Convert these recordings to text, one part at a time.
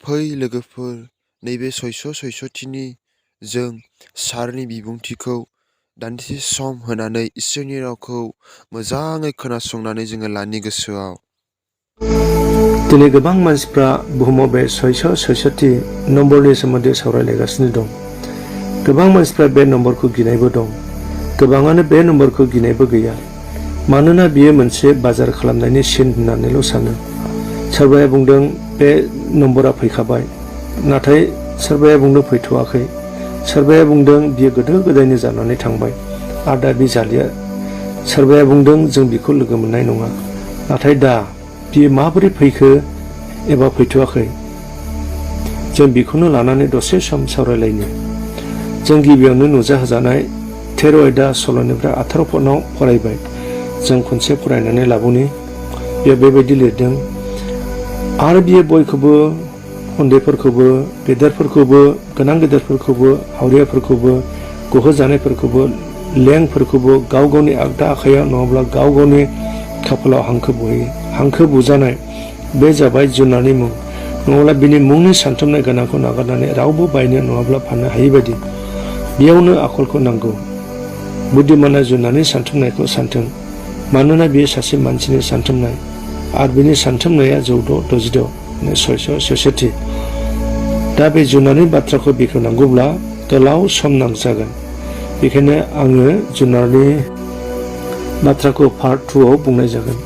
फै लोगोफोर, नैबे सयस'थिनि जों सारनि बिबुंथिखौ दान्दिसे सम होनानै इसोरनि रावखौ मोजाङै खोनासंनानै जोङो लानि गोसोआव। दिनै गोबां मानसिफ्रा बुहुमाव बे 666 नम्बरनि सोमोन्दै सावरायलायगासिनो दं। गोबां मानसिफ्रा बे नम्बरखौ गिनायबो दं। गोबाङानो बे नम्बरखौ गिनायबो गैया, मानोना बियो मोनसे बाजार खालामनायनि सिन होननानैल' सानो। सोरबाया बुंदों बे नम्बरा फैखाबाय, नाथाय सोरबाया बुंदों फैथ'वाखै। सोरबाया बुंदों बियो गोदो गोदायनो जानानै थांबाय आरो दा बे जालिया। सोरबाया बुंदों जों बिखौ लोगो मोननाय नङा, नाथाय दा बियो माबोरै फैखो एबा फैथ'वाखै, जों बिखौनो लानानै दसे सम सावरायलायनो। जों गिबियावनो नुजाहोजानाय 13 आयदा सल'निफ्राय 18 पदआव फरायबाय। जों खनसे फरायनानै लाबोनि। बेयाव बेबायदि लिरदों, आरो बियो बयखौबो, उन्दैफोरखौबो, गेदेरफोरखौबो, गोनां गेदेरफोरखौबो, हावरियाफोरखौबो, गहोजानायफोरखौबो, लेंफोरखौबो गाव गावनि आगदा आखायाव नङाब्ला गाव गावनि खाफालाव हांखो बुहोयो। हांखो बुजानाय, बे जाबाय जुनारनि मुं, नङाब्ला बिनि मुंनि सानथुमनाय गोनांखौ नागारनानै रावबो बायनो नङाब्ला फाननो हायि बायदि। बेयावनो आखलखौ नांगौ। बुद्धिमाना जुनारनि सानथुमनायखौ सानथों, मानोना बियो सासे मानसिनि सानथुमनाय, आरो बिनि सानथुमनाया 1466 666। दा बे जुनारनि बाथ्राखौ बेखेवनांगौब्ला गोलाव सम नांजागोन। बेखायनो आङो जुनारनि बाथ्राखौ पार्ट 2 आव बुंनाय जागोन।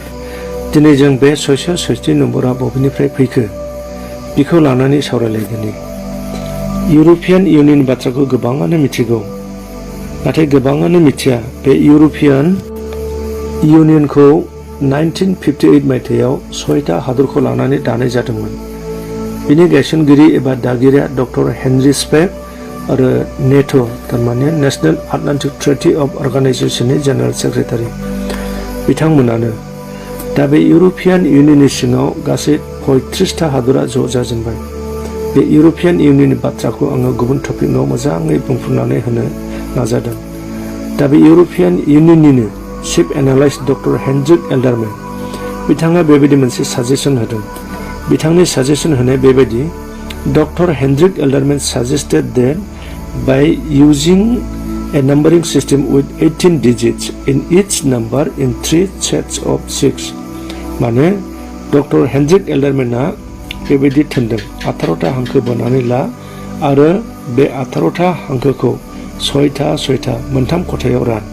दिनै जों बे 666 नम्बरा बबेनिफ्राय फैखो बेखौ लानानै सावरायलायगोन। इउर'पियान इउनियन बाथ्राखौ गोबाङानो मिथिगौ, नाथाय गोबाङानो मिथिया बे इउर'पियान इउनियनखौ 1958 मायथाइयाव 6टा हादरखौ लानानै दानाय जादोंमोन। बिनि गायसनगिरि एबा दागिरिया डक्टर हेनरी स्पेक आरो नेट', थारमाने नेशनेल आटलान्टिक ट्रिटि अफ अर्गानाइजेशननि जेनेरेल सेक्रेटारि, बिथांमोनानो। दा बे इउर'पियान इउनियननि सिङाव गासै 35टा हादरा ज' जाजेनबाय। बे इउर'पियान इउनियननि बाथ्राखौ आङो गुबुन टपिकआव मोजाङै बुंफुरनानै होनो नाजादों। दा बे इउर'पियान इउनियननिनो चिफ एनालिस्ट डक्टर हेनड्रिक एल्डारमेन, बिथाङा बेबायदि मोनसे साजेसन होदों। बिथांनि साजेसन होनाया बेबायदि, doctor हेनड्रिक एल्डारमेन suggested that by using a numbering system with 18 digits in each number in 3 sets of 6, माने डक्टर हेनड्रिक एल्डारमेना बेबायदि थिनदों, 18टा हांखो बोनानै ला आरो बे 18टा हांखोखौ 6था मोनथाम खथायाव रान।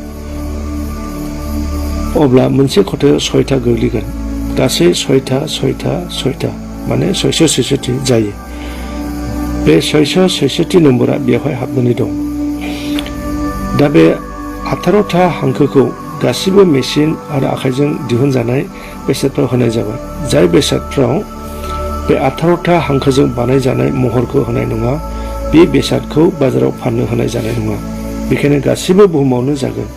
अब्ला मोनसे खथायाव 6था गोग्लैगोन। गासै 6था माने 666 जायो। बे 666 नम्बरा बेवहाय हाबनानै दं। दा बे 18टा हांखोखौ गासिबो मेसिन आरो आखाइजों दिहुनजानाय बेसादफ्राव होनाय जाबाय। जाय बेसादफ्राव बे 18टा हांखोजों बानायजानाय महरखौ होनाय नङा, बे बेसादखौ बाजाराव फाननो होनाय जानाय नङा। बेखायनो गासिबो बुहुमावनो जागोन।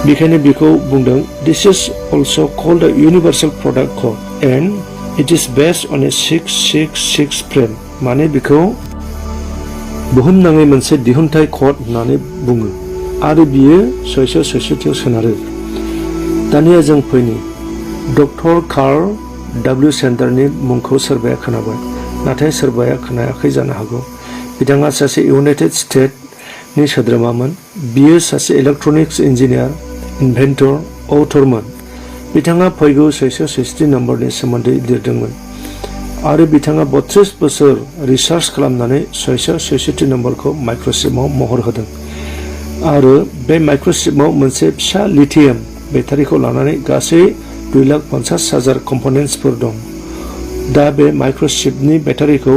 बेखायनो बेखौ बुंदों, this is also called the universal product code and it is based on a 666 frame, माने बेखौ बुहुमनाङै मोनसे दिहुनथाय कड होननानै बुङो आरो बियो 666 आव सोनारो। दानिया जों फैनि डक्टर कार्ल डब्लिउ सेन्डारनि मुंखौ सोरबाया खोनाबाय, नाथाय सोरबाया खोनायाखै जानो हागौ। बिथाङा सासे इउनाइटेड स्टेट्सनि सोद्रोमामोन। बियो सासे इलेक्ट्रनिक्स इन्जिनियार, इनभेन्टर, अथरमोन। बिथाङा फैगौ 666 नम्बरनि सोमोन्दै लिरदोंमोन आरो बिथाङा 32 बोसोर रिसार्च खालामनानै 666 नम्बरखौ माइक्र'चिपआव महर होदों आरो बे माइक्र'चिपआव मोनसे फिसा लिथियाम बेटारिखौ लानानै गासै 2,50,000 कम्पनेन्ट्सफोर दं। दा बे माइक्र'चिपनि बेटारिखौ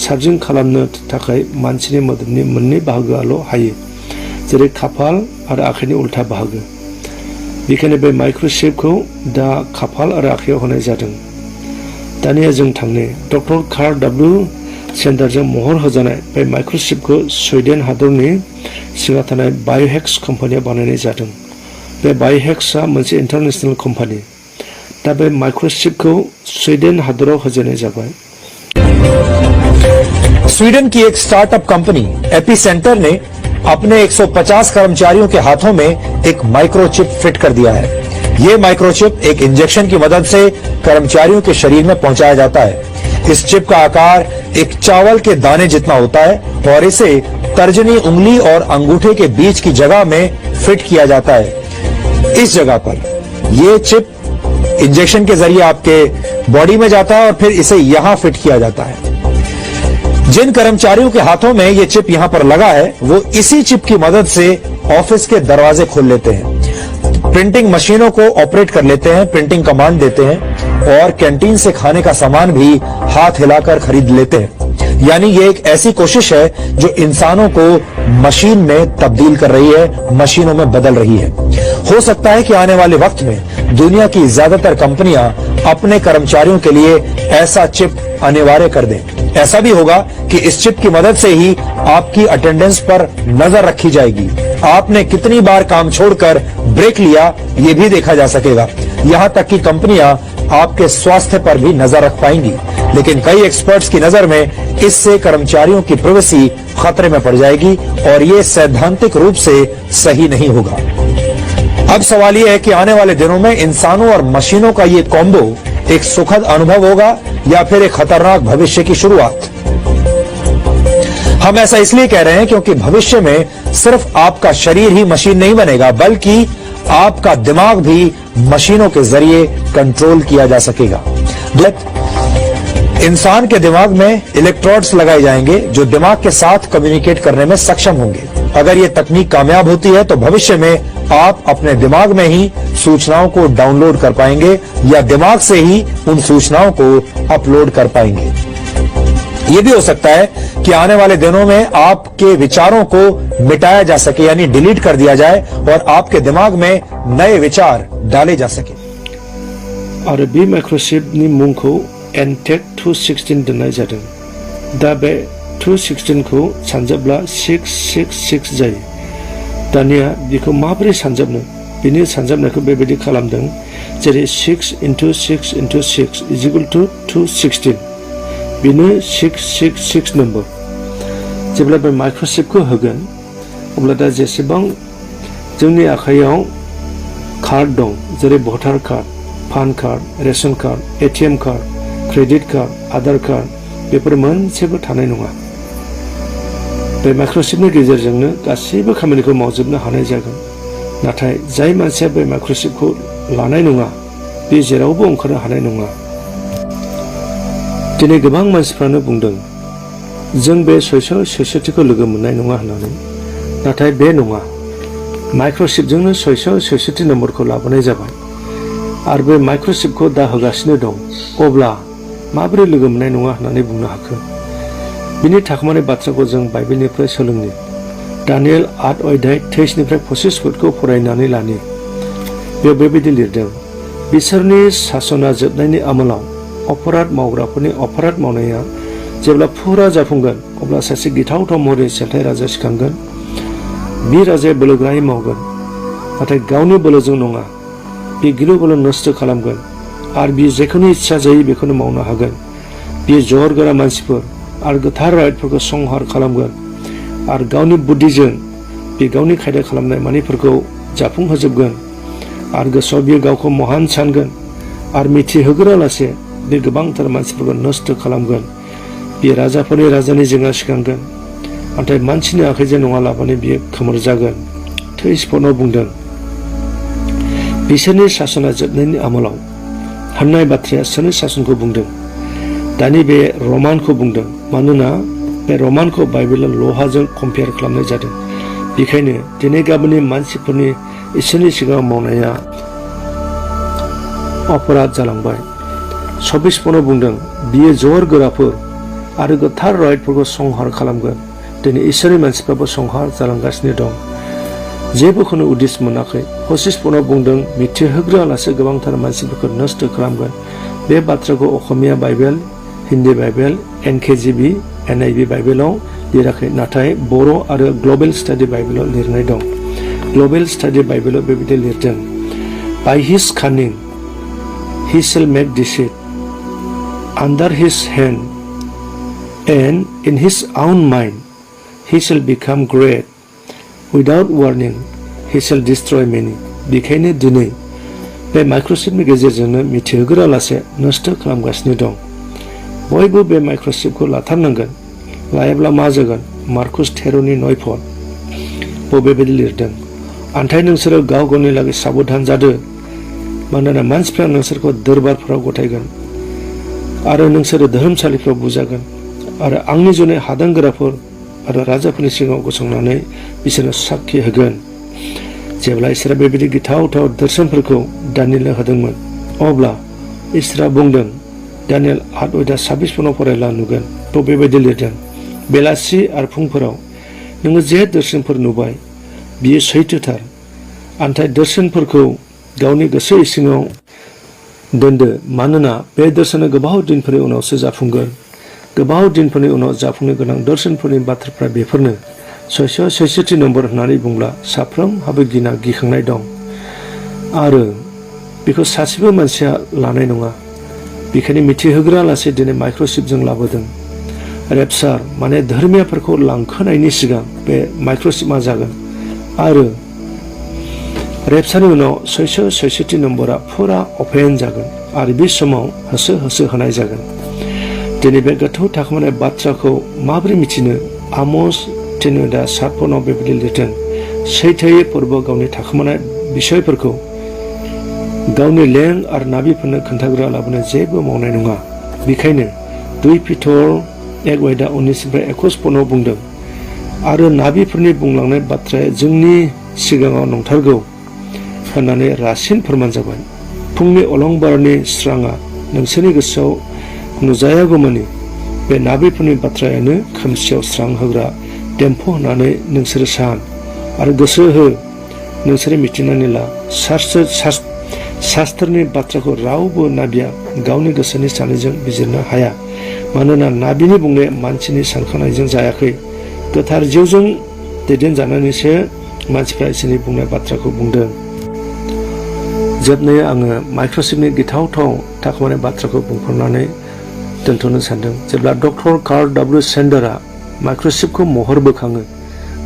चार्जिं खालामनो थाखाय मानसिनि मोदोमनि मोननै बाहागोआल' हायो, जेरै खाफाल आरो आखाइनि उल्था बाहागो। बेखायनो बे माइक्र'चिपखौ दा खाफाल आरो आखाइयाव होनाय जादों। दानिया जों थांनो डक्टर कार्ल डब्लिउ सेन्डारजों महर होजानाय बे माइक्र'चिपखौ सुइडेन हादरनि सिङाव थानाय बाय'हेक्स कम्पानिया बानायनाय जादों। बे बाय'हेक्सआ मोनसे इन्टारनेशनेल कम्पानि। दा बे माइक्र'चिपखौ स्वीडेन हादराव होजेननाय जाबाय। स्वीडन की एक स्टार्टअप कंपनी एपीसेंटर ने अपने 150 कर्मचारियों के हाथों में एक माइक्रोचिप फिट कर दिया है। ये माइक्रोचिप एक इंजेक्शन की मदद से कर्मचारियों के शरीर में पहुंचाया जाता है। इस चिप का आकार एक चावल के दाने जितना होता है और इसे तर्जनी उंगली और अंगूठे के बीच की जगह में फिट किया जाता है। इस जगह पर यह चिप इंजेक्शन के जरिए आपके बॉडी में जाता है और फिर इसे यहां फिट किया जाता है। जिन कर्मचारियों के हाथों में यह चिप यहां पर लगा है वो इसी चिप की मदद से ऑफिस के दरवाजे खोल लेते हैं, प्रिंटिंग मशीनों को ऑपरेट कर लेते हैं, प्रिंटिंग कमांड देते हैं और कैंटीन से खाने का सामान भी हाथ हिलाकर खरीद लेते हैं। यानी ये एक ऐसी कोशिश है जो इंसानों को मशीन में तब्दील कर रही है, मशीनों में बदल रही है। हो सकता है कि आने वाले वक्त में दुनिया की ज्यादातर कंपनियां अपने कर्मचारियों के लिए ऐसा चिप अनिवार्य कर दें। ऐसा भी होगा कि इस चिप की मदद से ही आपकी अटेंडेंस पर नजर रखी जाएगी। आपने कितनी बार काम छोड़कर ब्रेक लिया ये भी देखा जा सकेगा। यहां तक कि कंपनियां आपके स्वास्थ्य पर भी नजर रख पाएंगी। लेकिन कई एक्सपर्ट्स की नजर में इससे कर्मचारियों की प्राइवेसी खतरे में पड़ जाएगी और ये सैद्धांतिक रूप से सही नहीं होगा। अब सवाल यह है कि आने वाले दिनों में इंसानों और मशीनों का ये कॉम्बो एक सुखद अनुभव होगा या फिर एक खतरनाक भविष्य की शुरुआत। हम ऐसा इसलिए कह रहे हैं क्योंकि भविष्य में सिर्फ आपका शरीर ही मशीन नहीं बनेगा बल्कि आपका दिमाग भी मशीनों के जरिए कंट्रोल किया जा सकेगा। इंसान के दिमाग में इलेक्ट्रोड्स लगाए जाएंगे जो दिमाग के साथ कम्युनिकेट करने में सक्षम होंगे। अगर ये तकनीक कामयाब होती है तो भविष्य में आप अपने दिमाग में ही सूचनाओं को डाउनलोड कर पाएंगे या दिमाग से ही उन सूचनाओं को अपलोड कर पाएंगे। ये भी हो सकता है कि आने वाले दिनों में आपके विचारों को मिटाया जा सके यानी डिलीट कर दिया जाए और आपके दिमाग में नए विचार डाले जा सके। आरो बे माइक्रोचिपनि मुंखौ एनटेक 216 दोननाय जादों। दा बे 216 खौ सानजाब्ला 666 जायो। दानिया बेखौ माबोरै सानजाबनो? बेनि सानजाबनायखौ बेबायदि खालामदों जेरै 6 × 6 × 6 = 216। बेनो 666 नम्बर। जेब्ला बे माइक्रोचिपखौ होगोन अब्ला दा जेसेबां जोंनि आखायाव कार्ड दं जेरै भटार card, PAN card, ration card, ATM card, credit card, Aadhaar card before मोनसेबो थानाय नङा। बे माइक्रोचिपनि गेजेरजोंनो गासैबो खामानिखौ मावजोबनो हानाय जागोन। नाथाय जाय मानसिया बे माइक्रोचिपखौ लानाय नङा बे जेरावबो ओंखारनो हानाय नङा। दिनै गोबां मानसिफ्रानो बुंदों जों बे सैसोथिखौ लोगो मोननाय नङा होननानै। नाथाय बे नङा। माइक्रोचिपजोंनो 666 नम्बरखौ लाबोनाय जाबाय आरो बे माइक्रोचिपखौ दा होगासिनो दं। अब्ला माबोरै लोगो मोननाय नङा होननानै बुंनो हाखो? बिनि थाखोमानाय बाथ्राखौ जों बाइबेलनिफ्राय सोलोंनि। दानियेल 8:23-25 फरायनानै लानि। बेयाव बेबायदि लिरदों, बिसोरनि सासना जोबनायनि आमोलाव अपराध मावग्राफोरनि अपराध मावनाया जेब्ला फुरा जाफुंगोन अब्ला सासे गिथावथाव महरै सेलथाय राजा सिखांगोन। बे राजाया बोलोग्रायै मावगोन नाथाय गावनि बोलोजों नङा। बे गिलु बालु नस्थ खालामगोन आरो बियो जेखौनो इच्छा जायो बेखौनो मावनो हागोन। बियो जर गोरा मानसिफोर आरो गोथार राइटफोरखौ संहार खालामगोन आरो गावनि बुद्धिजों बे गावनि खायदा खालामनाय मानिफोरखौ जाफुंहोजोबगोन आरो गोसोआव बियो गावखौ महान सानगोन आरो मिथिहोग्रालासे बे गोबांथार मानसिफोरखौ नस्थ खालामगोन। बे राजाफोरनि राजानि जेंना सिखांगोन नाथाय मानसिनि आखाइजों नङालाबानो बियो खोमोरजागोन। 23 बुंदों, बिसोरनि सासना जोबनायनि आमोलाव होननाय बाथ्राया सोरनि सासनखौ बुंदों? दानि बे रमानखौ बुंदों। मानोना बे रमानखौ बाइबेलाव लहाजों कम्पेयार खालामनाय जादों। बेखायनो दिनै गाबोननि मानसिफोरनि इसोरनि सिगाङाव मावनाया अपराध जालांबाय। 24 बुंदों, बियो जर गोराफोर आरो गोथार राइटफोरखौ संहार खालामगोन। दिनै इसोरनि मानसिफ्राबो संहार जालांगासिनो दं। जेबोखौनो उदिस मोनाखै। 25 बुंदों, मिथिहोग्रालासे गोबांथार मानसिफोरखौ नस्थ खालामगोन। बे बाथ्राखौ असमिया बाइबेल, हिन्दी बाइबेल, एनकेजिबि, एनआइभि बाइबेलाव लिराखै नाथाय बर' आरो ग्लबेल स्टाडि बाइबेलाव लिरनाय दं। ग्लबेल स्टाडि बाइबेलाव बेबायदि लिरदों, बाय हिज कानिं he shall make deceit under his hand and in his own mind he shall become great without warning he shall destroy many। बेखायनो दिनै बे माइक्र'चिपनि गेजेरजोंनो मिथिहोग्रा लासे नस्थ' खालामगासिनो दं। बयबो बे माइक्र'चिपखौ लाथारनांगोन, लायाब्ला मा जागोन? मार्कुस 13:9 बेबायदि लिरदों। आन्थाय नोंसोरो गाव गावनि लागै साबधान जादो, मानोना मानसिफ्रा नोंसोरखौ दरबारफोराव गथायगोन आरो नोंसोरो धोरोमसालिफ्राव बुजागोन आरो आंनि जुनै हादांगोराफोर आरो राजाफोरनि सिगाङाव गसंनानै बिसोरनो साखि होगोन। जेब्ला इसोरा बेबायदि गिथाव दर्शनफोरखौ दानियेलनो होदोंमोन, अब्ला इसोरा बुंदों, दानियेल 8:26 फरायब्ला नुगोन। बेबायदि लिरदों, बेलासि आरो फुंफोराव नोङो जे दर्शनफोर नुबाय बियो सैथोथार। आन्थाय दर्शनफोरखौ गावनि गोसो इसिङाव दोनदो, मानोना बे दर्शना गोबाव दिनफोरनि उनावसो जाफुंगोन। गोबाव दिनफोरनि उनाव जाफुंनो गोनां दर्शनफोरनि बाथ्राफ्रा बेफोरनो। 666 नम्बर होननानै बुंब्ला साफ्रोमहाबो गिखांनाय दं आरो बेखौ सासेबो मानसिया लानाय नङा। बेखायनो मिथिहोग्रा लासे दिनै माइक्र'चिपजों लाबोदों। रेपचार माने धोरमियाफोरखौ लांखोनायनि सिगां बे माइक्र'चिपआ जागोन आरो रेपचारनि उनाव 666 नम्बरा फुरा अपेन जागोन आरो बे समाव होसो होनाय जागोन। दिनै बे गोथौ थाखोमानाय बाथ्राखौ माबोरै मिथिनो? आमोस 3:7 बेबायदि लिरदों, सैथोयै फोरबो गावनि थाखोमानाय बिसयफोरखौ गावनि लें आरो नाबिफोरनो खोन्थाग्रा लाबोनो जेबो मावनाय नङा। बेखायनो 2 पिटर 1:19-21 बुंदों, आरो नाबिफोरनि बुंलांनाय बाथ्राया जोंनि सिगाङाव नंथारगौ होननानै रासिन फोरमान जाबाय। फुंनि अलंबारनि स्राङा नोंसोरनि गोसोआव नुजायागौमानि बे नाबिफोरनि बाथ्रायानो खोमसियाव स्रां होग्रा देम्फु होननानै नोंसोरो सान आरो गोसो हो। नोंसोरो मिथिनानै ला, शास्त्रनि बाथ्राखौ रावबो नाबिया गावनि गोसोनि साननायजों बिजिरनो हाया, मानोना नाबिनि बुंनाया मानसिनि सानखांनायजों जायाखै, गोथार जिउजों दैदेनजानानैसो मानसिफ्रा इसोरनि बुंनाय बाथ्राखौ बुंदों। जोबनायाव आङो माइक्र'चिपनि गिथावथाव थाखोमानाय बाथ्राखौ बुंफोरनानै दोनथ'नो सानदों। जेब्ला डक्टर कार्ल W. सेन्डारा माइक्र'चिपखौ महर बोखाङो,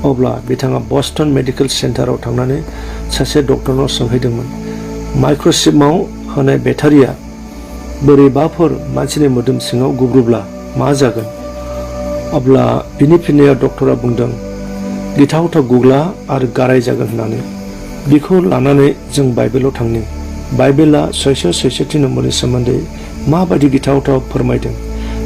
अब्ला बिथाङा बस्टन मेडिकेल सेन्टाराव थांनानै सासे डक्टरनाव सोंहैदोंमोन, माइक्र'चिपआव होनाय बेटारिया बोरैबाफोर मानसिनि मोदोम सिङाव गुब्रुब्ला मा जागोन? अब्ला बिनि फिननायाव डक्टरा बुंदों, गिथावथाव गुग्ला आरो गाराय जागोन होननानै। बिखौ लानानै जों बाइबेलाव थांनि। बाइबेला 666 नम्बरनि सोमोन्दै माबायदि गिथावथाव फोरमायदों?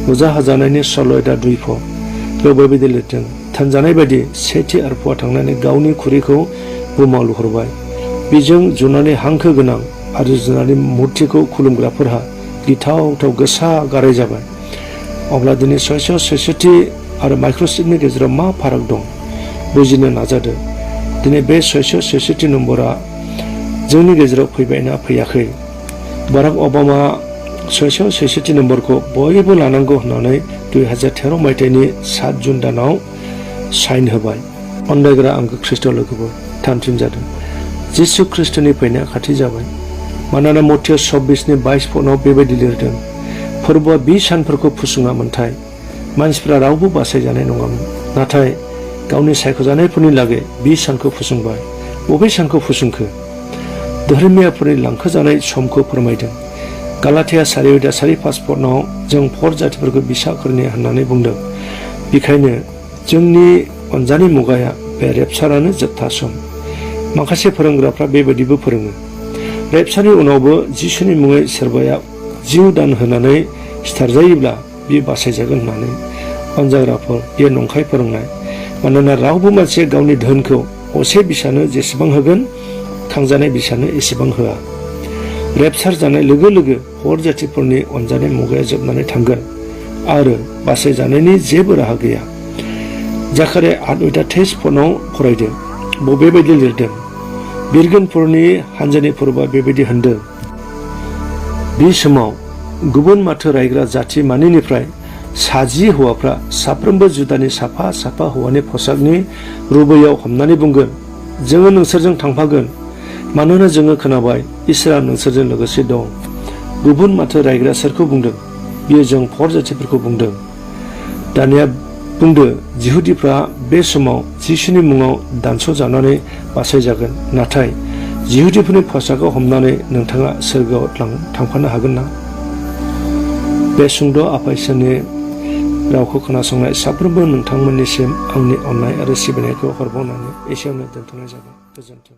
नुजाहोजानायनि सल' 2 बेबायदि लिरदों, थानजानाय बायदि सेथि आरफुआ थांनानै गावनि खुरैखौ बुहुमाव लुहरबाय। बिजों जुनारनि हांखो गोनां आरो जुनारनि मुर्तिखौ खुलुमग्राफोरहा गिथावथाव गोसा गाराय जाबाय। अब्ला दिनै 666 आरो माइक्र'चिपनि गेजेराव मा फाराग दं? बुजिनो नाजादो। दिनै बे 666 नम्बरा जोंनि गेजेराव फैबायना फैयाखै? बाराक अबामा 666 नम्बरखौ बयबो लानांगौ होननानै 2013 मायथाइनि 7 जुन दानाव साइन होबाय। अनदायग्रा आंगो ख्रिस्ट' लोगोफोर, थामथिम जादों जिसु ख्रिस्ट'नि फैनाया खाथि जाबाय। मानोना मथिय 24:22 बेबायदि लिरदों, फोरबोआ 20 सानफोरखौ फुसुङा मोनथाय मानसिफ्रा रावबो बासायजानाय नङामोन, नाथाय गावनि सायख'जानायफोरनि लागै 20 सानखौ फुसुंबाय। बबे सानखौ फुसुंखो? धोरोमियाफोरनि लांखोजानाय समखौ फोरमायदों। गालाथिया 4:5 जों फर जातिफोरखौ बिसाखोरनि होननानै बुंदों। बेखायनो जोंनि अनजानाय मुगाया बे रेपचारानो जोबथा सम। माखासे फोरोंग्राफ्रा बेबायदिबो फोरोङो, रेपचारनि उनावबो जिसुनि मुङै सोरबाया जिउ दान होनानै सिथारजायोब्ला बियो बासायजागोन होननानै। अनजाग्राफोर, बेयो नंखाय फोरोंनाय। मानोना रावबो मानसिया गावनि धोनखौ असे बिसानो जेसेबां होगोन, खांजानाय बिसानो एसेबां होआ। रेपचार जानाय लोगो लोगो हर जातिफोरनि अनजानाय मुगाया जोबनानै थांगोन आरो बासायजानायनि जेबो राहा गैया। जाकारिया 8:23 फरायदों, बेबायदि लिरदों, बिरगोनफोरनि हानजानि फोरबोआ बेबायदि होनदों, बे समाव गुबुन माथो रायग्रा जाथि मानिनिफ्राय 60 हौवाफ्रा साफ्रोमबो जुदानि साफा साफा हौवानि पसाकनि रुबैयाव हमनानै बुंगोन, जोङो नोंसोरजों थांफागोन, मानोना जोङो खोनाबाय इसोरा नोंसोरजों लोगोसे दं। गुबुन माथो रायग्रा सोरखौ बुंदों? बियो जों फर जातिफोरखौ बुंदों। दानिया बुंदो, जिहुदिफ्रा बे समाव जिसुनि मुङाव दानस'जानानै बासायजागोन, नाथाय जिहुदिफोरनि पसाखौ हमनानै नोंथाङा सोरगोआव थांफानो हागोन ना? बे सुंद' आफा इसोरनि रावखौ खोनासंनाय साफ्रोमबो नोंथांमोननिसिम आंनि अननाय आरो सिबिनायखौ हरबावनानै एसेयावनो दोनथ'नाय जाबाय। गोजोन्थों।